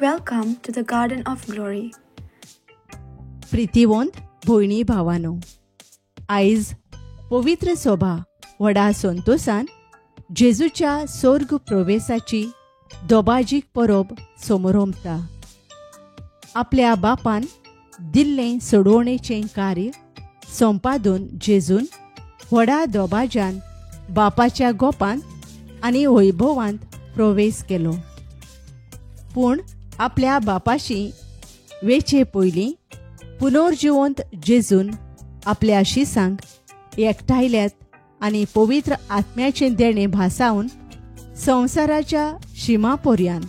Welcome to the Garden of Glory. प्रितीवंत भयणी भावानो, आयज पवित्र सोभा व्हडा संतोसान जेजूच्या सोर्ग प्रवेसाची दोबाजीक परब समरोमता. आपल्या बापान दिल्लें सोडवणेचें कार्य संपादून जेजून व्हडा दोबाज्यान बापाच्या गोपांत आनी वैभवांत प्रवेश केलो. पूण आपल्या बापाशी वेचे पयलीं पुनर्जिवंत जेजून आपल्या शिसांक एकठायल्यात आनी पवित्र आत्म्याचें देणें भासावन संवसाराच्या शिमा पर्यान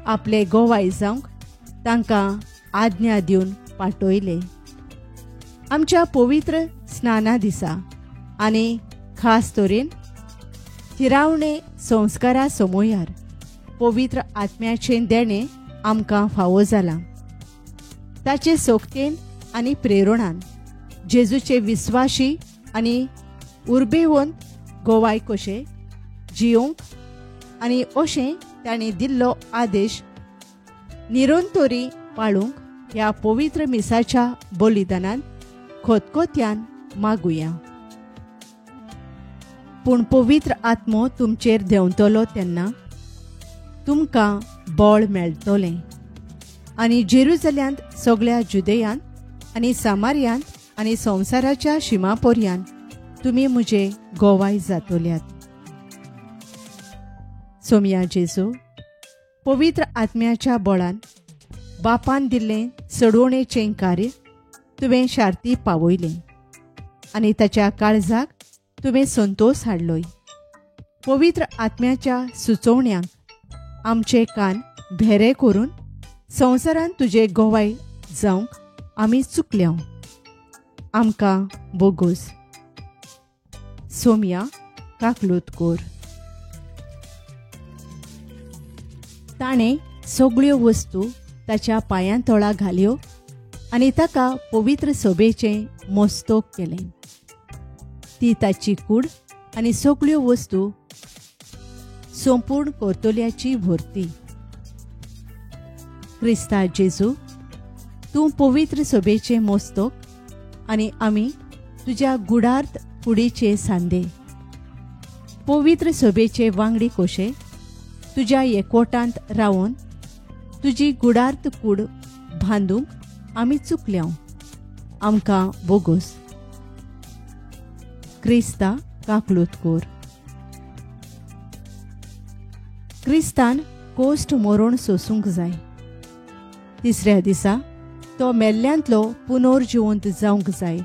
आपले गोवाय जावंक तांकां आज्ञा दिवन पाठयले. आमच्या पवित्र स्नाना दिसा आनी खास तरेन थिरावणे संस्कारा समयार पवित्र आत्म्याचें देणें आमकां फावो जालां. ताचे सोगतेन आनी प्रेरणान जेजूचे विस्वाशी आनी उर्बेवंत गोवाय कशे जियोंक आनी अशें ताणें दिल्लो आदेश निरंतरी पाळूंक ह्या पवित्र मिसाच्या बलिदानान खोतखोत्यान मागुया. पूण पवित्र आत्मो तुमचेर देंवतलो तेन्ना तुमकां बळ मेळटलें आनी जेरुजल्यांत, सगळ्या जुदेयांत आनी सामार्यांत आनी संवसाराच्या शिमा पर्यान तुमी म्हजे गोवाय जातल्यात. सोमया जेजू, पवित्र आत्म्याच्या बळान बापान दिल्लें सोडवणेचें कार्य तुवें शार्ती पावयलें आनी ताच्या काळजाक तुवें संतोस हाडलोय. पवित्र आत्म्याच्या सुचोवण्यांक आमचे कान भेरे करून संवसारांत तुजे गोवाय जावंक आमी चुकल्या. आमकां बोगोस. सोमया काकलूत कोर. ताणें सगळ्यो वस्तू ताच्या पांयां तळा घाल्यो आनी ताका पवित्र सोबेचें मस्तोक केलें. ती ताची कूड आनी सगळ्यो वस्तू संपूर्ण करतल्याची भरती. क्रिस्ता जेजू, तूं पवित्र सोबेचें मस्तोक आनी आमी तुज्या गुडार्थ कुडीचे सांदे. पवित्र सोबेचे वांगडी कोशे तुज्या एकवटांत रावन तुजी गुडार्थ कूड बांदूंक आमी चुकल्या. आमकां बोगोस. क्रिस्ता काकलूत कोर. क्रिस्तान कोश्ट मरण सोसूंक जाय. तिसऱ्या दिसा तो मेल्ल्यांतलो पुनर्जिवंत जावंक जाय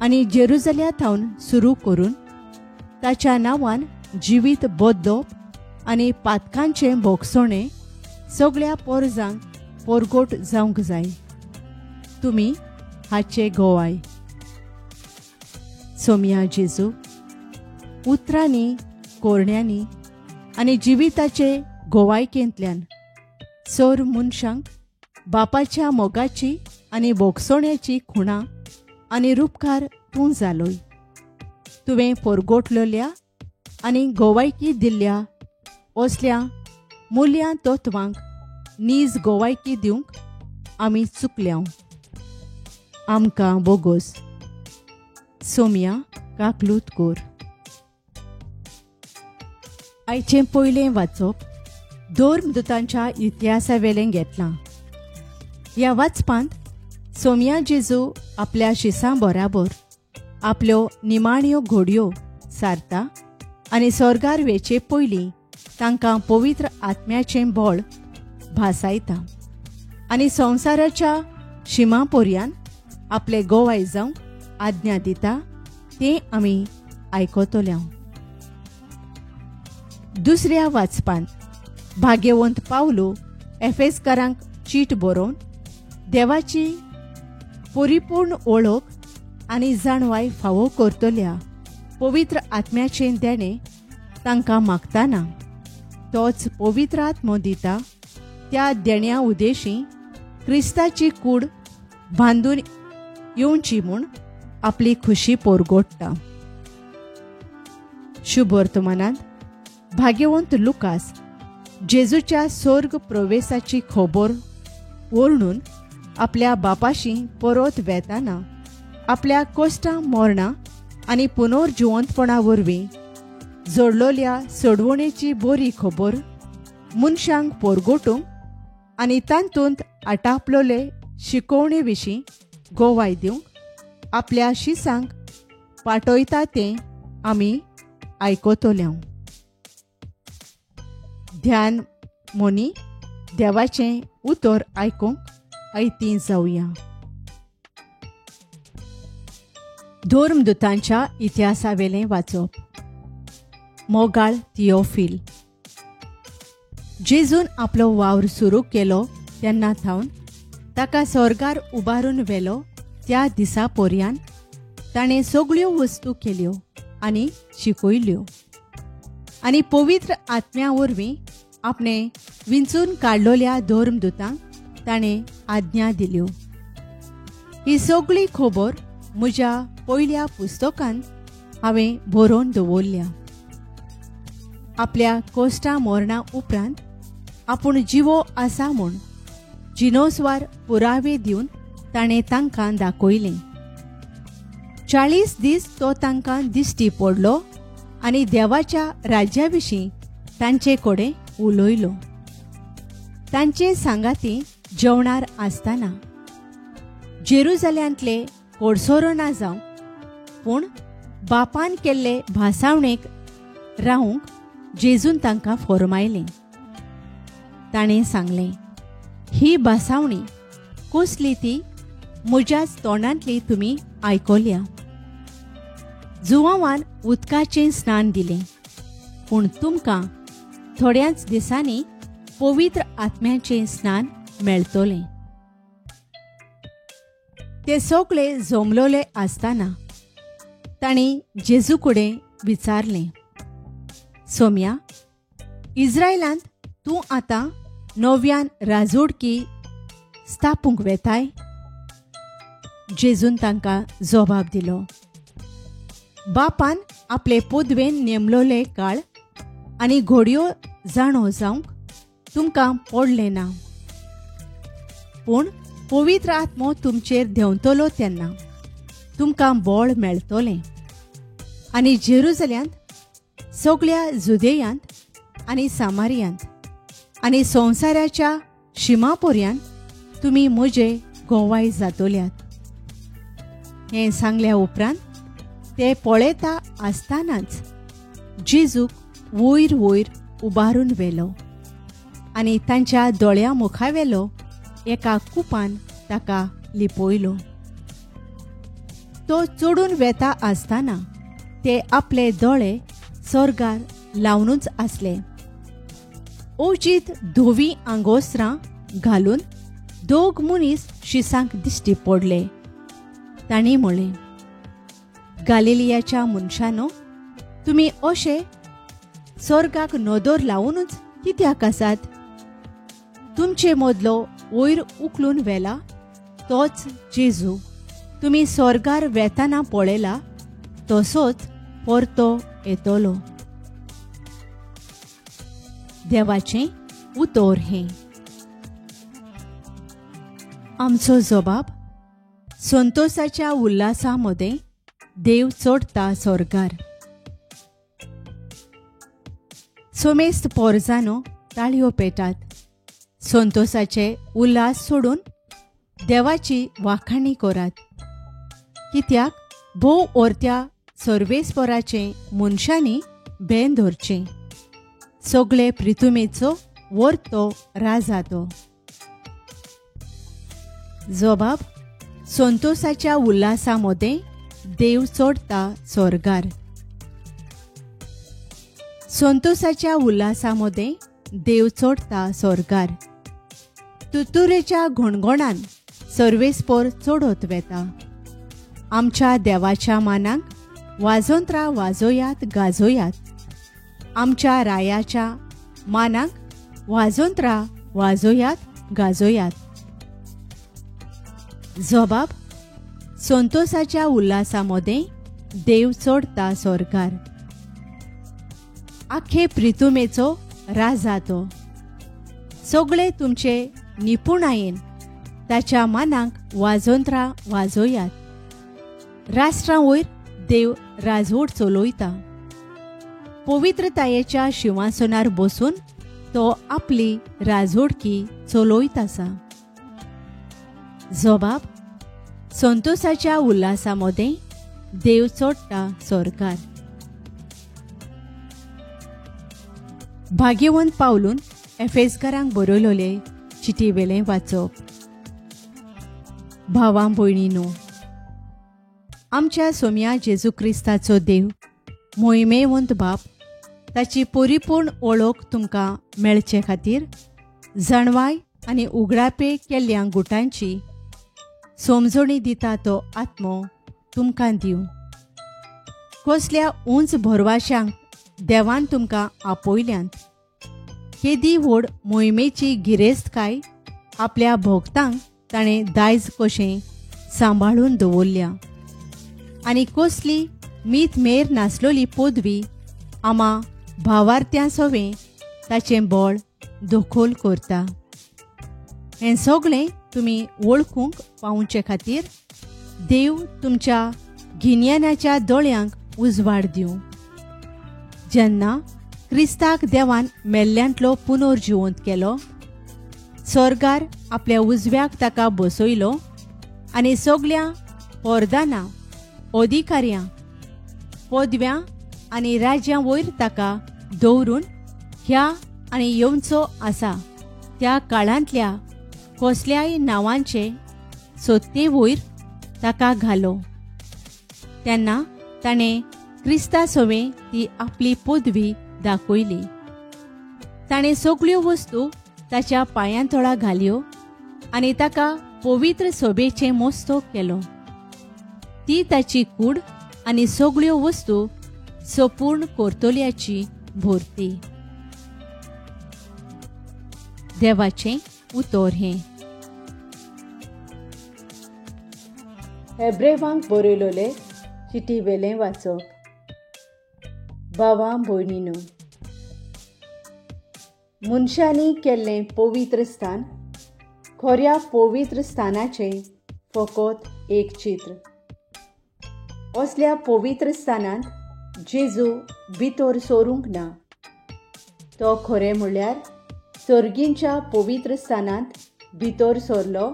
आनी जेरुजल्या थावन सुरू करून ताच्या नांवान जिवीत बदलप आनी पातकांचें भोगसणें सगळ्या पोरजांक पोरगोट जावंक जाय. तुमी हाचे गोवाय. सोमया जेजू, उतरांनी, कोरण्यांनी आनी जिविताचे गोवायकेंतल्यान सोर मनशांक बापाच्या मोगाची आनी भोगसण्याची खुणा आनी रुपकार तूं जालोय. तुवें पोरगोटलेल्या आनी गोवायकी दिल्ल्या असल्या मुल्यां तत्वांक नीज गोवायकी दिवंक आमी चुकल्या. आमकां बोगोस. सोमया काकलूत कोर. आयचें पयलें वाचप धर्मदूतांच्या इतिहासावेलें घेतलां. ह्या वाचपांत सोमया जेजू आपल्या शिसां बराबर आपल्यो निमाण्यो घोडयो सारता आनी स्वर्गार वेचे पयलीं तांकां पवित्र आत्म्याचें बळ भासायता आनी संवसाराच्या शिमा पर्यान आपले गोवाय जावंक आज्ञा दिता तें आमी आयकतल्या. दुसऱ्या वाचपांत भाग्यवंत पावलो एफेसकारांक चीट बरोवन देवाची परिपूर्ण ओळख आनी जाणवाय फावो करतल्या पवित्र आत्म्याचें देणें तांकां मागताना तोच पवित्र आत्मो दिता त्या देण्या उदेशी क्रिस्ताची कूड बांदून येवची म्हूण आपली खुशी पोरगोडटा. शुभवर्तमानांत भाग्यवंत लुकास जेजूच्या सोर्ग प्रवेसाची खबर वर्णून आपल्या बापाशी परत वेताना आपल्या कोश्टां मरणां आनी पुनर्जिवंतपणा वरवीं जोडलोल्या सोडवणेची बरी खबर मनशांक पोरगोटूंक आनी तातूंत आटापलोले शिकोवणे विशीं गोवाय दिवंक आपल्या शिसांक पाटयता तें आमी आयकतले. ध्यान मोनी देवाचें उतर आयकूंक ऐती जावया. धर्मदूतांच्या इतिहासावेलें वाचप. मोगाळ थियोफिल. जेजून आपलो वावर सुरू केलो तेन्ना थावन ताका स्वर्गार उबारून व्हेलो त्या दिसा पोरयान ताणें सगळ्यो वस्तू केल्यो आनी शिकयल्यो आनी पवित्र आत्म्या वरवीं आपणें विंचून काडलोल्या धर्मदूतांक ताणें आज्ञा दिल्यो. ही सगळी खबर म्हज्या पयल्या पुस्तकांत हांवें बरोवन दवरल्या. आपल्या कोश्टां मरणा उपरांत आपूण जिवो आसा म्हूण जिनोसवार पुरावे दिवन ताणें तांकां दाखयलें. 40 दीस तो तांकां दिश्टी पडलो आनी देवाच्या राज्या विशीं तांचे कडेन उलयलो. तांचे सांगाती जेवणार आसतना जेरुजाल्यांतले कोडसोरो ना जावंक पूण बापान केल्ले भासावणेक रावंक जेजून तांकां फॉर्मायलें. ताणें सांगलें, ही भासावणी कसली ती म्हज्याच तोंडांतली तुमी आयकल्या. जुवांवान उदकाचें स्नान दिलें पूण तुमकां थोड्याच दिसांनी पवित्र आत्म्याचें स्नान मेळटलें. ते सगळे जमलोले आसतना तांणी जेजू कडेन विचारलें, सोम्या, इस्रायलांत तूं आतां नव्यान राजवडकी स्थापूंक वेताय? जेजून तांकां जबाब दिलो, बापान आपले पदवेन नेमलोले काळ आनी घोडयो जाणो जावंक तुमकां पडलें ना, पूण पवित्र आत्मो तुमचेर देंवतलो तेन्ना तुमकां बळ मेळटलें आनी जेरुजाल्यांत, सगळ्या जुदेयांत आनी सामारियांत आनी संवसाराच्या शिमा पर्यंत तुमी म्हजे गोवाय जातल्यात. हें सांगल्या उपरांत ते पळयता आसतनाच जेजूक वयर वयर उबारून व्हेलो आनी तांच्या दोळ्या मुखावेलो एका कुपान ताका लिपयलो. तो चडून वेता आसतना ते आपले दोळे स्वर्गार लावनूच आसले. अवचीत धवी आंगोस्त्रां घालून दोग मनीस शिसांक दिश्टी पडले. तांणी म्हळें, गालिलियाच्या मनशानो, तुमी अशे स्वर्गाक नदर लावनूच कित्याक आसात? तुमचे मदलो वयर उखलून व्हेला तोच जेजू तुमी स्वर्गार वेताना पळयला तसोच परतो येतलो. देवाचें उतर हें. आमचो जबाब संतोषाच्या उल्हासा मदें देव चडता स्वर्गार. सोमेस्त पोरजानो ताळयो पेटात, संतोषाचे उल्हास सोडून देवाची वाखाणी करात. कित्याक भोव ओरत्या सर्वेस्पराचें मनशांनी बेन धरचें. सगळे प्रितुमेचो वर्तो राजा तो. जबाब संतोषाच्या उल्हासा मदें देव चडता स्वर्गार. संतोषाच्या उल्हासा मदें देव चडता स्वर्गार. तुतुरेच्या घणघणान सर्वेस्पोर चडत वेता. आमच्या देवाच्या मानाक वाजोंत्रा वाजोयात गाजोयात. आमच्या रायाच्या मानाक वाजोंत्रा वाजोयात गाजोयात. जबाब संतोषाच्या उल्हासा मदें देव चडता स्वर्गार. आखे प्रितुमेचो राजा तो. सगळे तुमचे निपुणायेन ताच्या मानाक वाजोंत्रां वाजोयात. राष्ट्रां वयर देव राजवट चलयता. पवित्रतायेच्या शिंवासनार बसून तो आपली राजवटकी चलयत आसा. जबाब संतोषाच्या उल्हासा मदें देव चडटा सरकार. भाग्यवंत पावलून एफेसकारांक बरयलोले चिटी वेलें वाचप. भावां भयणीनो, आमच्या सोम्या जेजू क्रिस्ताचो देव मोहिमेवंत बाप ताची परिपूर्ण ओळख तुमकां मेळचे खातीर जाणवाय आनी उगडापे केल्ल्या गुटांची समजणी दिता तो आत्मो तुमकां दिवं. कसल्या उंच भरवाशांक देवान तुमकां आपयल्यांत, केदी व्हड मोहिमेची गिरेस्तकाय आपल्या भोगतांक ताणें दायज कशें सांबाळून दवरल्या आनी कसली मीत मेर नासलोली पदवी आमा भावार्त्यां सवें ताचें बळ दखल करता. हें सगळें तुमी वळखूंक पावोवचे खातीर देव तुमच्या गिन्यानाच्या दोळ्यांक उजवाड दिवं. जेन्ना क्रिस्ताक देवान मेल्ल्यांतलो पुनर्जिवंत केलो, स्वर्गार आपल्या उजव्याक ताका बसयलो आनी सगळ्या पोरदानां, अधिकाऱ्यां, पदव्यां आनी राज्यां वयर ताका दवरून ह्या आनी येवचो आसा त्या काळांतल्या कसल्याय नांवांचे सत्ते वयर ताका घालो. तेन्ना ताणें क्रिस्ता सवें ती आपली पदवी दाखयली. ताणें सगळ्यो वस्तू ताच्या पांयांतळा घाल्यो आनी ताका पवित्र सभेचें मस्तक केलो. ती ताची कूड आनी सगळ्यो वस्तू संपूर्ण करतल्याची भरती. देवाचें उतर हें. हेब्रेवांक बरयलोले चिटी वेलें वाचप. भावां भयणीनो, मनशांनी केल्लें पवित्र स्थान खऱ्या पवित्र स्थानाचें फकत एक चित्र. असल्या पवित्र स्थानांत जेजू भितर सरूंक ना. तो खरें म्हणल्यार सर्गींच्या पवित्र स्थानांत भितर सरलो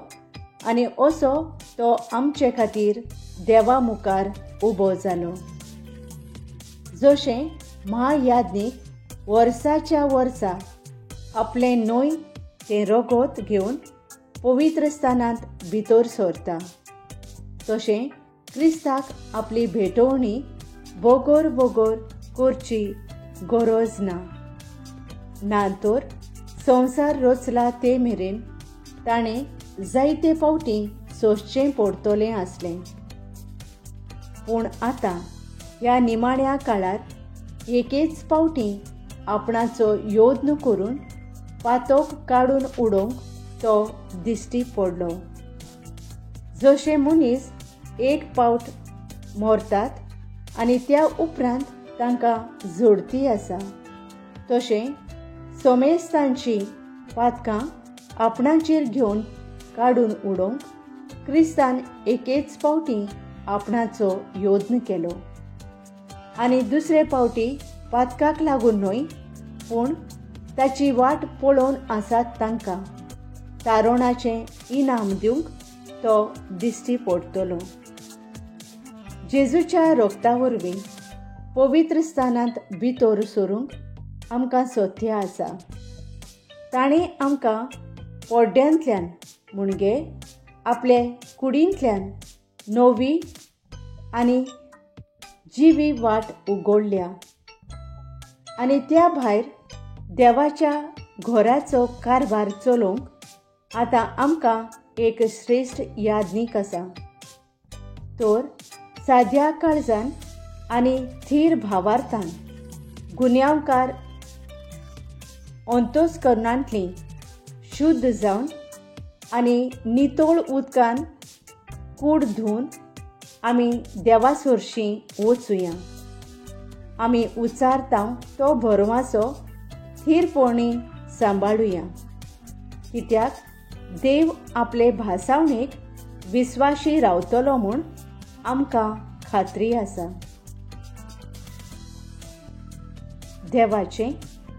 आनी असो तो आमचे खातीर देवा मुखार उबो जालो. जशें महायाज्ञीक वर्साच्या वर्सा आपलें न्हय तें रगत घेवन पवित्र स्थानांत भितर सरता, तशें क्रिस्ताक आपली भेटवणी बोगोर बोगोर करची गरज ना. ना तर संवसार रचला ते मेरेन ताणें जायते फावटी सोंसचें पडटलें आसलें. पूण आतां ह्या निमाण्या काळार एकेच फावटी आपणाचो यत्न करून पातोक काडून उडोवंक तो दिश्टी पडलो. जशे मनीस एक पावट मरतात आनी त्या उपरांत तांकां जोडती आसा, तशें समेस्तांची पातकां आपणाचेर घेवन काडून उडोवंक क्रिस्तान एकेच फावटी आपणाचो यत्न केलो आनी दुसरे फावटी पातकाक लागून न्हय, पूण ताची वाट पळोवन आसात तांकां तारणाचें इनाम दिवंक तो दिश्टी पडटलो. जेजूच्या रोगता वरवीं पवित्र स्थानांत भितर सरूंक आमकां सत्य आसा. ताणें आमकां पड्ड्यांतल्यान म्हणजे आपले कुडींतल्यान नवी आनी जिवी वाट उगडल्या आनी त्या भायर देवाच्या घराचो कारभार चलोवंक आतां आमकां एक श्रेश्ठ याज्ञीक आसा. तर साद्या काळजान आनी थीर भावार्थान गुन्यांवकार अंतस्करणांतली शुद्ध जावन आनी नितळ उदकान कूड धुवन आमी देवा सरशीं वचुया. आमी उचारता तो भरवासो थीरपणी सांबाळुया. कित्याक देव आपले भासावणेक विस्वाशी रावतलो म्हूण आमकां खात्री आसा. देवाचें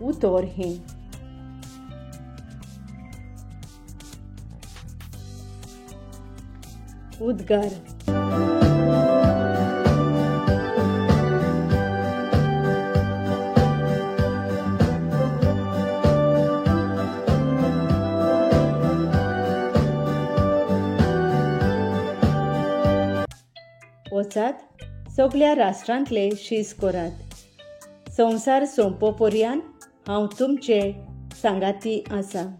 उतर हें. उद्गार. वचात, सगल्या राष्ट्रांतले शीस करात. संवसार सोंपो पर्यान हांव तुमचे सांगाती आसा.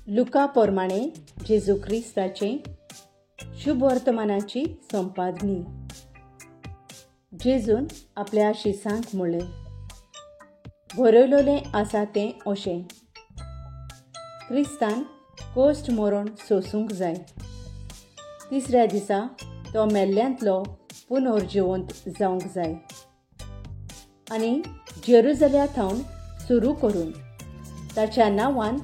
लुका प्रमाणे जेजू क्रिस्ताचें शुभवर्तमानाची संपादनी. जेजून आपल्या शिसांक म्हळें, बरयलोलें आसा तें अशें, क्रिस्तान कोश्ट मरण सोसूंक जाय, तिसऱ्या दिसा तो मेल्ल्यांतलो पुनर्जिवंत जावंक जाय आनी जेरुजल्या थावन सुरू करून ताच्या नांवान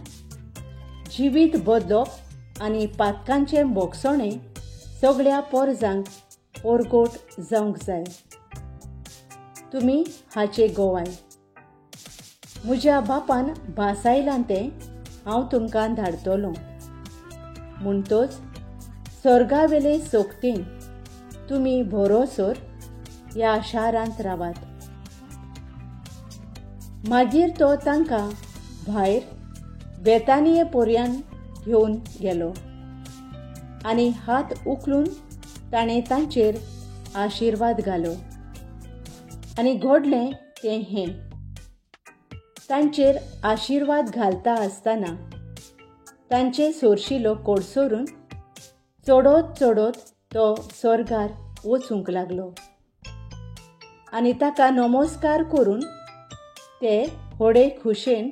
जिवीत बदलप आनी पातकांचें भोगसणें सगळ्या पोरजांक पोरगोट जावंक जाय. तुमी हाचे गोवाय. म्हज्या बापान भासायलां तें हांव तुमकां धाडटलो. म्हणटोच स्वर्गावेले सोगतीन तुमी भरोसर ह्या शारांत रावात. मागीर तो तांकां भायर बेतानिये पोरयान घेवन गेलो आनी हात उखलून ताणें तांचेर आशिर्वाद घालो. आनी घडलें तें हें, तांचेर आशिर्वाद घालता आसतना तांचे सोरशिलो कोडसरून चडत चडत तो स्वर्गार वचूंक लागलो आनी ताका नमस्कार करून ते होडे खुशेन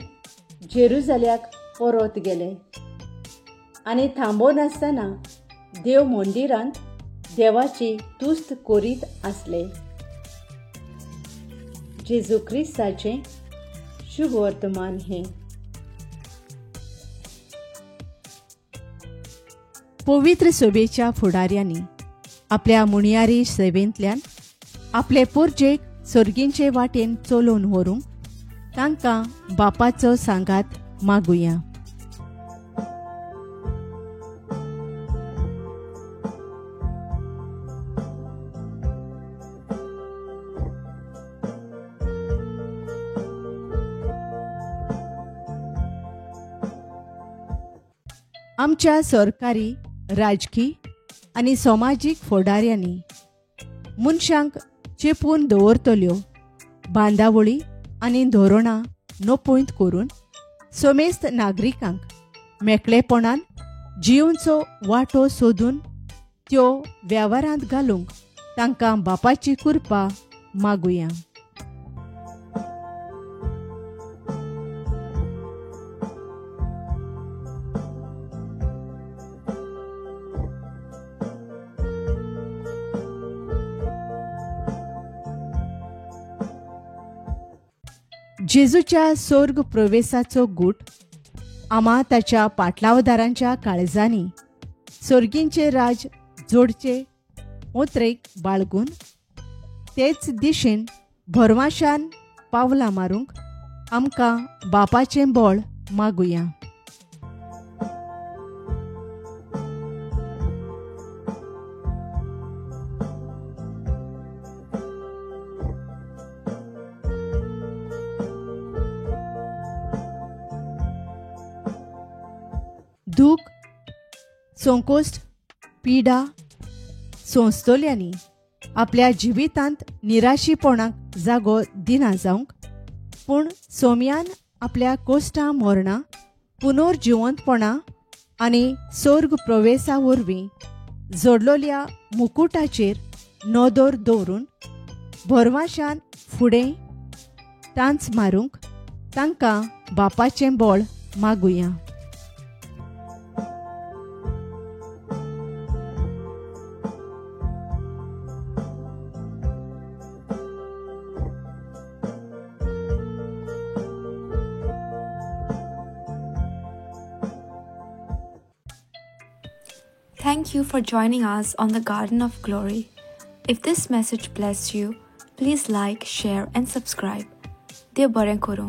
जेरुजाल्याक परत गेले आनी थांबोनासतना देव मंदिरांत देवाची तुस्त करीत आसले. जेजू क्रिस्ताचें शुभ वर्तमान हें. पवित्र सभेच्या फुडाऱ्यांनी आपल्या मुणयारी सेवेंतल्यान आपले पोरजेक सर्गींचे वाटेन चलोवन व्हरूंक तांकां बापाचो सांगात मागुया. आमच्या सरकारी, राजकी आनी समाजीक फुडाऱ्यांनी मनशांक चेपून दवरतल्यो बांदावळी आनी धोरणां नपयत करून समेस्त नागरिकांक मेकळेपणान जिवनचो वांटो सोदून त्यो वेव्हारांत घालूंक तांकां बापाची कृपा मागुया. जेजूच्या स्वर्ग प्रवेसाचो गूट आमा ताच्या पाटलावदारांच्या काळजांनी स्वर्गींचे राज जोडचे मोत्रेक बाळगून तेच दिशेन भरवाशान पावलां मारूंक आमकां बापाचें बळ मागुया. दूख, संकोश्ट, पिडा सोंसतल्यांनी आपल्या जिवितांत निराशीपणाक जागो दिना जावंक, पूण सोम्यान आपल्या कोश्टां मरणां, पुनर्जिवंतपणां आनी स्वर्ग प्रवेसा वरवीं जोडलोल्या मुकुटाचेर नदर दवरून भरवाशान फुडें टांच मारूंक तांकां बापाचें बळ मागुया. Thank you for joining us on the Garden of Glory. If this message blessed you, please like, share, and subscribe. Dev बरें करूं.